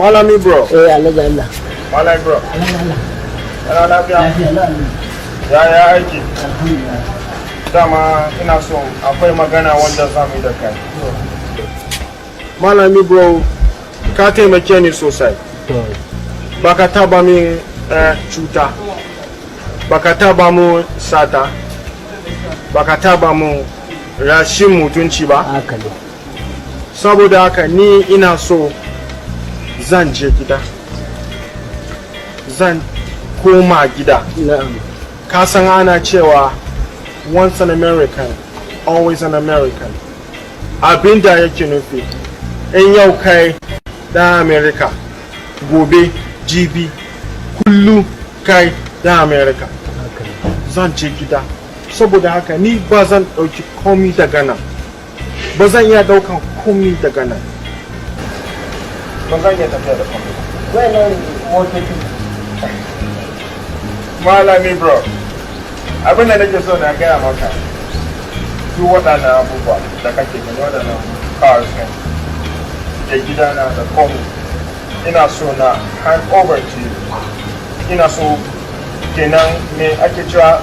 Malami bro. Eh, Alhaji Allah. Malami bro. Alhaji Allah. Ana lafiya? Lafiya lau. Ya ya aiki? Alhamdulillah. Dama ina so akwai magana wanda za mu yi da kai. Malami bro, ka taimake ni sosai. To. Baka taba min cuta. Baka taba mu sata. Baka taba mu rashin mutunci ba. Haka ne. Saboda haka ni ina so zan je gida. Zan koma gida. Na'am. Ka san ana cewa "Once an American, always an American." Abinda yake nufi, in yau kai dan America, gobe, jibi, kullu kai dan America. Haka ne. Zan je gida. Saboda haka ni ba zan ɗauki komi daga nan. Ba zan iya ɗaukan komi daga nan. Ba zan iya tafiya da komi. Wayannan motoci? Malami bro, abin da nake so na gaya maka, duk waɗannan abubuwa da kake gani, waɗannan cars ɗin, da gidana da komi, ina so na hand over to you. Ina so kenan, me ake cewa,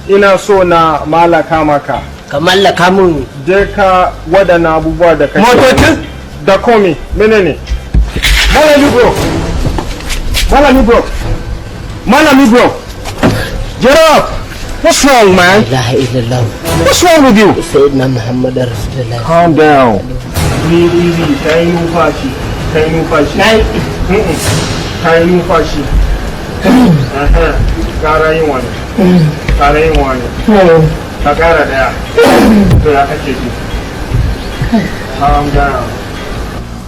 ina so na malaka maka. Ka mallaka mun? Duka waɗannan abubuwa da kake Motocin? Da komi. Menene? Malami bro, Malami bro, Malami bro, get up! What's wrong, man? Ilaha illallah. What's wrong with you? Sayyidina Muhammad Rasulullah. Calm down, breathe easy. Ka yi numfashi, ka yi numfashi. Ka yi numfashi. Aha. Kara yin wani, kara yin wani, ka kara daya. To, ya kake ji? Calm down.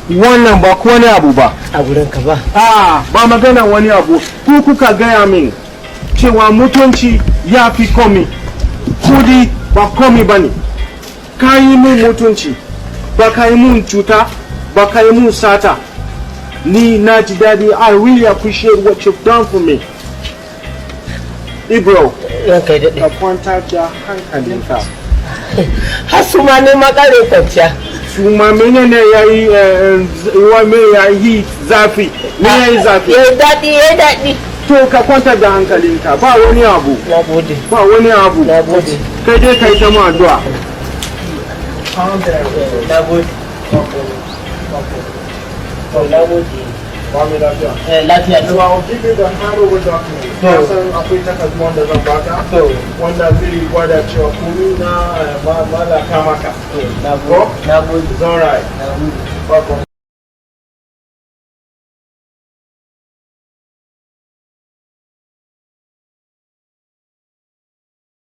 Wannan ba wani abu ba. A gurin ka ba? A ba magana wani abu. Ku kuka gaya min cewa mutunci ya fi komi, kudi ba komi ba ne. Ka yi mun mutunci, ba ka yi mun cuta ba, ka yi mun sata. Ni na ji daɗi. I really appreciate what you've done for me, Ibro. Ranka ya daɗe. Ka kwantar da hankalinka. Har su ma ne ma ƙare kwanciya. Su ma menene ya yi wa? Me ya yi zafi? Me ya yi zafi? Ya yi daɗi, ya yi daɗi. To, ka kwantar da hankalinka, ba wani abu. Na gode. Ba wani abu. Na gode. Kai dai kai ta mu addu'a. Na gode. To, na gode. Ba mai lafiya. Eh, lafiya. So I'll give you the handover document. To. Ka san akwai takardu wanda zan baka To. wanda zai gwada cewa komi na malaka maka. Na gode, na gode. It's alright. Na gode. Ba komai.